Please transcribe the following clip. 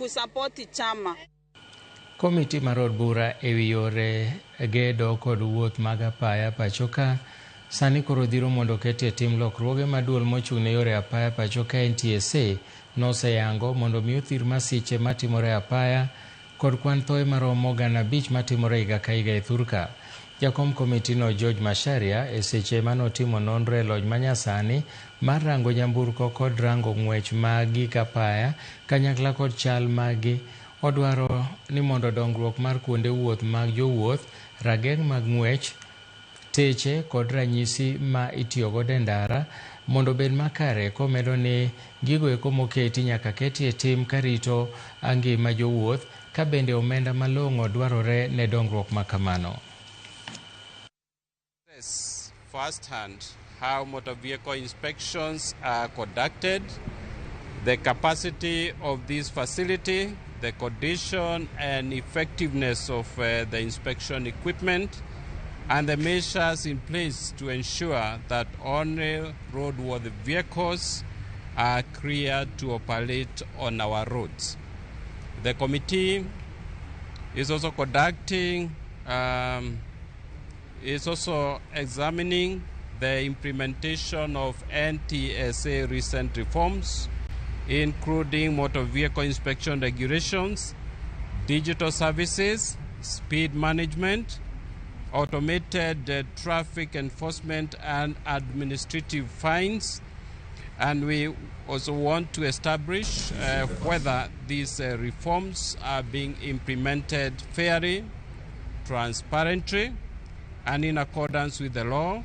kusapoti chama. Komiti mar od bura ewi yore gedo kod wuoth mag apaya pachoka sani koro dhiro mondo oketie tim lokruoge ma duol mochung' ne yore apaya pachoka NTSA noseyango mondo mi othir masiche matimore apaya kod kwan thoe maromo 5,000 matimore higa ka higa e thurka. Jakom komitino George Macharia e seche manotimo nonro e lony manyasani mar rango nyamburko kod rango ng'wech mag gik apaya kanyakla kod chal maggi odwaro ni mondo dongruok mar kuonde wuoth mag jowuoth, rageng' mag ng'wech, teche kod ranyisi ma itiyogodo e ndara mondo obed makare komedo ni gigo eko moketi nyaka keti e tim karito ngima jowuoth ka bende omenda malong'o dwarore ne dongruok makamano. Firsthand how motor vehicle inspections are conducted, the capacity of this facility, the condition and effectiveness of the inspection equipment, and the measures in place to ensure that only roadworthy vehicles are cleared to operate on our roads. The committee is also conducting, is also examining the implementation of NTSA recent reforms, including motor vehicle inspection regulations, digital services, speed management, automated traffic enforcement and administrative fines. And we also want to establish whether these reforms are being implemented fairly, transparently, and in accordance with the law.